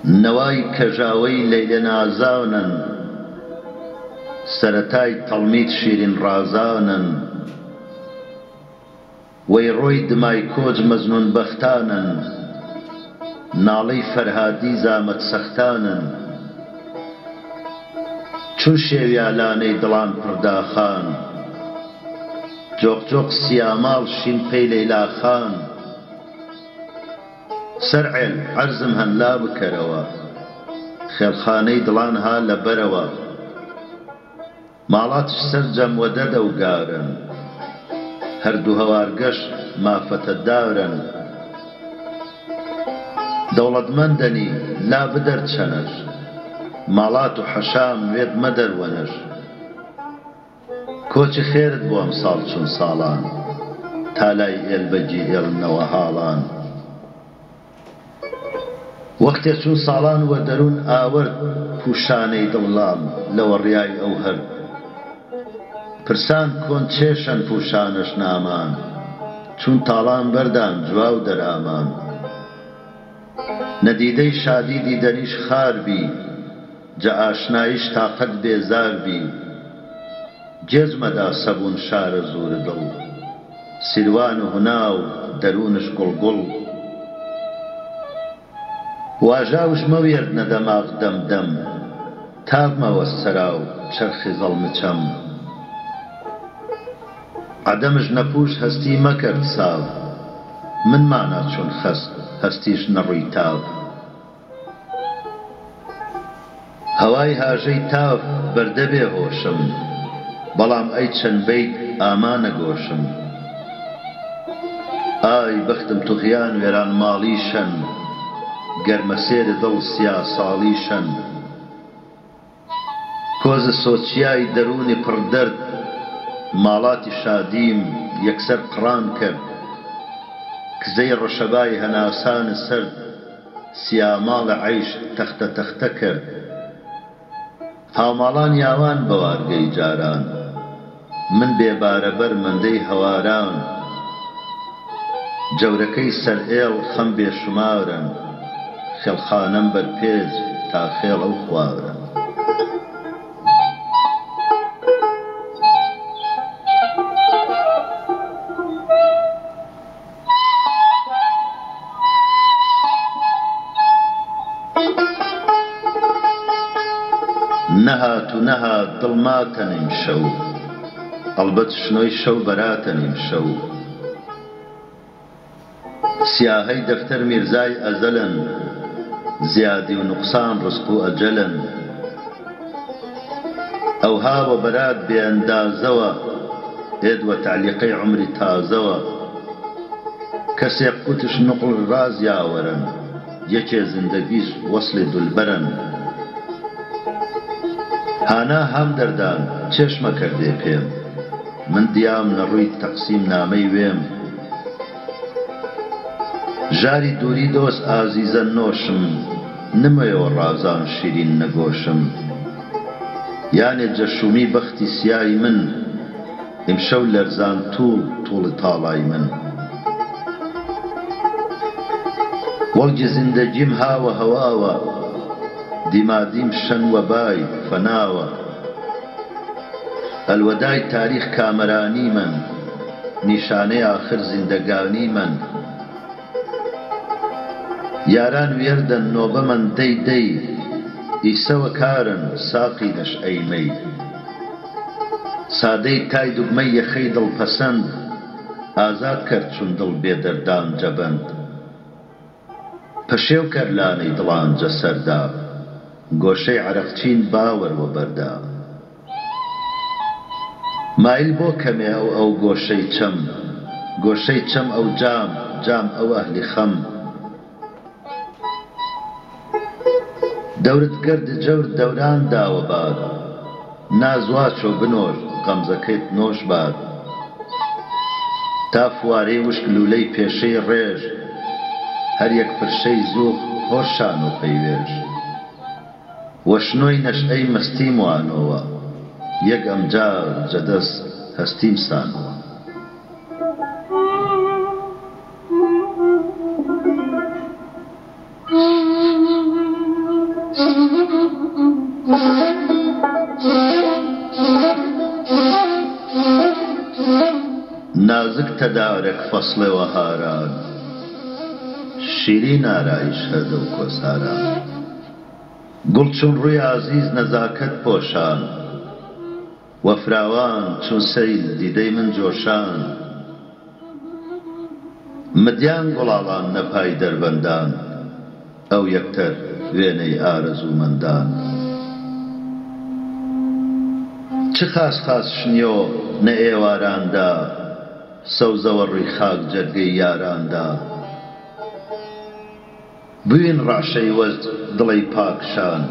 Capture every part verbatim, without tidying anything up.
نەوای کەژاوەی لەیلە نازانن، سەرەتای تەڵمید شیرین ڕازانن، وەی ڕۆی دمای کۆج مەزنون بەختانن، ناڵەی فەرهادی زامەت سەختانن. چون شێویا لانەی دڵان پڕ داخان، جۆق جۆق سیاماڵ شین پەی لەیلا خان. سەرعێل عەرزم هەن لا بکەرەوە، خێڵخانەی دڵان ها لە بەرەوە. ماڵاتش سەرجەم وە دەدەوگارن، هەردوو هەوارگەش مافەتەدارن. دەوڵەتمەندەنی لا بدەرچەنەش، ماڵات و حەشام وێد مەدەروەنەش. کۆچی خێرت بۆ ئەمساڵ چون ساڵان، تا لای ئێل بەگی ئێڵ نەوەهاڵان. وەختێ چون ساڵان وە دەرون ئاوەرد، پوشانەی دڵلام لە وەڕیای ئەو هەرد. پرسان کۆن چێشەن پوشانەش نامان، چون تاڵان بەردان جواو دەرامان. نەدیدەی شادی دیدەنیش خار بی، جە ئاشناییش تاقەت بێزار بی. جێز مەدا سەبوون شارە زوورە دڵ، سیروان و هوناو دەروونش گوڵگوڵ. واژاوش مەوێردنە دەماغ دەمدەم، تاڤ مەوەست سەراو چەرخی زەڵمچەم. عەدەمش نەپووش هەستی مەکەرد ساڤ، من مانا چون خەست هەستیش نەڕووی تاڤ. هەوای هاژەی تاڤ بەردە بێ هۆشم، بەڵام ئەی چەن بەیت ئاما نەگۆشم. ئای بەختم توغیان وێرانماڵیشەن، گەرمەسێرە دڵ سیا ساڵیشەن. کۆزە سۆچیای دەروونی پڕ دەرد، ماڵاتی شادیم یەکسەر قڕان کەرد. کزەی ڕەشەبای هەناسانە سەرد، سیاماڵە عەیش تەختە تەختە کەرد. هاوماڵان یاوان بەوارگەی جاران، من بێ بارەبەر مەندەی هەواران. جەورەکەی سەر ئێڵ خەم بێشومارن، خێڵخانەم بەرپێج تا خێڵ ئەو خوارن. نەهات و نەهات دڵ ماتەن ئیمشەو، ئەڵبەت شنۆی شەو بەراتەن ئیمشەو. سیاهەی دەفتەر میرزای ئەزەلەن، زیادی و نوقسان ڕزق و ئەجەلەن. ئەوها وە بەرات بێ ئەندازەوە، ئێد وە تەعلیقەی عومری تازەوە. کەسێک قوتش نوقڵ ڕاز یاوەرەن، یەکێ زندەگیش وەسڵی دولبەرەن. هانا هام دەردان چێشمە کەردێ پێم، من دیام نەڕووی تەقسیم نامەی وێم. ژاری دووری دۆست ئازیزەن نۆشم، نمەیۆ ڕازان شیرین نەگۆشم. یانێ جەشومی بەختی سیای من، ئیمشەو لەرزان تووڵ تووڵی تاڵای من. وەڵگی زیندەگیم هاوە هەواوە، دیمادیم شەن وەبای فەناوە. ئەلوەدای تاریخ کامەرانی من، نیشانەی ئاخر زیندەگانی من. یاران ویەردەن نۆبەمەن دەی دەی، ئیسەوە کارن ساقی نەشئەی مەی. سادەی تای دوگمەی یەخەی دڵپەسەند، ئازاد کەرد چون دڵ بێ دەردان جەبەند. پەشێو کەر لانەی دڵان جە سەردا، گۆشەی عەرەقچین باوەر وە بەردا. مایل بۆ کەمێ ئەو، ئەو گۆشەی چەم، گۆشەی چەم ئەو جام، جام ئەو ئەهلی خەم. دەورت گەرد جەور دەوران داوە باد، ناز واچۆ بنۆش غەمزەکەیت نۆش باد. تا فوارەی وشک لوولەی پێشەی ڕێژ، هەر یەک پرشەی زووخ هۆرشان و پەیوێژ. وە شنۆی نەشئەی مەستیم وانۆوە، یەک ئەمجار جە دەس هەستیم سانۆوە. نازک تدارک فصل وهاران، شیرین آرایش هر دو کوساران. گوڵ چون روی عزیز نزاکت پوشان، و فراوان چون سیل دیدەی من جۆشان. مدیان گوڵاڵان نەپای دەربەندان، ئەو یەکتەر وێنەی ئارەزوومەندان. چ خاس خاس شنیۆ نە ئێواراندا، سەوزە وە ڕوی خاک جەرگەی یاراندا. بوین ڕەعشەی وەرد دڵەی پاک شان،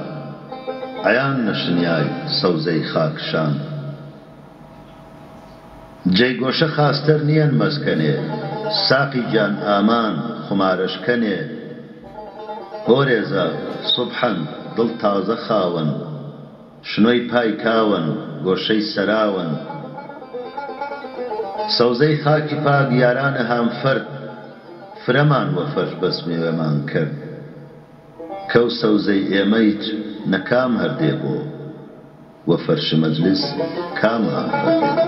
عەیان نەشنیای سەوزەی خاک شان. جەی گۆشە خاستەر نیەن مەسکەنێ، ساقی گیان ئامان خومارەش کەنێ. هۆرێزە سوبحەن دڵ تازە خاوەن، شنۆی پای کاوەن گۆشەی سەراوەن. سەوزەی خاکی پاک یارانە هامفەرد، فرەمان وە فەرش بەس مێوێمان کەرد. کەو سەوزەی ئێمەیچ نە کام هەردێ بۆ، وە فەرش مەجلس کام هامفەرد.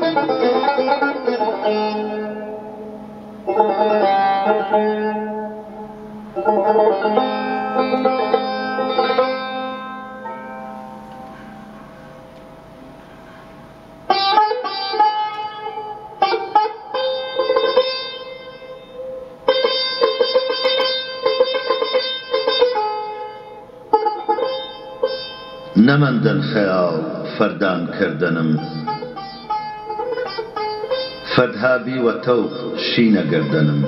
نەمەندەن خەیاڵ فەردان کەردەنم، فەردها بیوە تەوق شینە گەردەنم.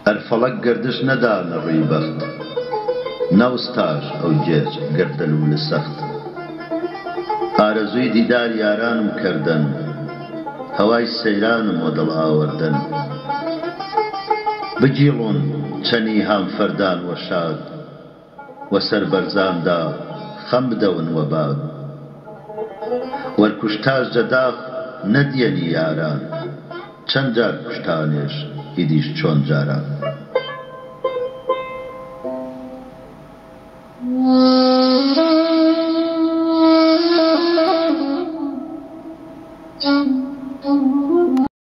ئەر فەڵەک گەردش نەدانە ڕوی بەخت، نەوستاش ئەو گێچ گەردەلوولە سەخت. ئارەزووی دیدار یارانم کەردەن، هەوای سەیرانم وە دڵ ئاوەردەن. بگیڵون چەنی هامفەردان وە شاد، وە سەر بەرزاندا خەم بدەون وە باد. وەرکوشتاش جە داخ نەدیەنی یاران، چەن جار کوشتانێش ئیدیش چۆن جاران.